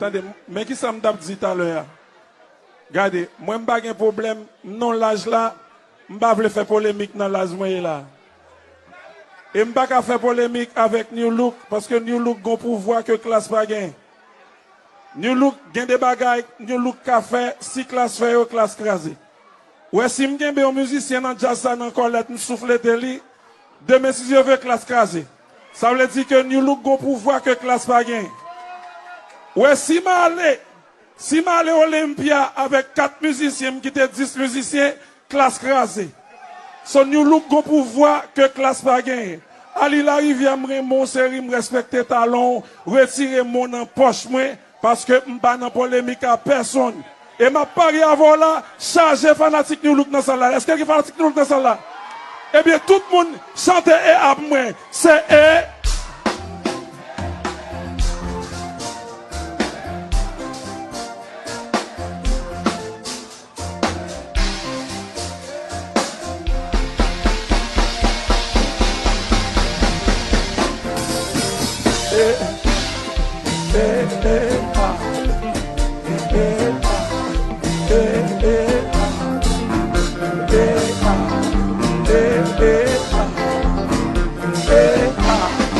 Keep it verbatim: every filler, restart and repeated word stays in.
Tande, men ki sa m t ap di talè a. Gade, mwen m pa gen pwoblèm, m nan laj la, m pa vle fè polemik nan laj mwen ye la. E m pa ka fè polemik avèk New Look, paske New Look gon pouvwa ke Klass pa gen. New Look gen de bagay New Look ka fè, si Klass fè yo, Klass kraze. Ou wè, si m kenbe yon mizisyen nan djaz sa nan kòlèt, m souflete li, demen, si Dye vle, Klass kraze. Sa vle di ke New Look gon pouvwa ke Klass pa gen. Ou wè, si m ale, si m ale Olympia avèk kat mizisyen, m kite dis mizisyen, Klass kraze. So New Look gon pouvwa ke Klass pa genyen. Ali Larivière, m renmen w, seri, m respekte talan w, retire mo nan pòch mwen, paske m pa nan polemik a pèsonn. E m ap parye avè w la, chaje fanatik New Look nan sal la. Èske gen fanatik New Look nan sal la? Ebyen, tout moun chante e ap mwen. Se e.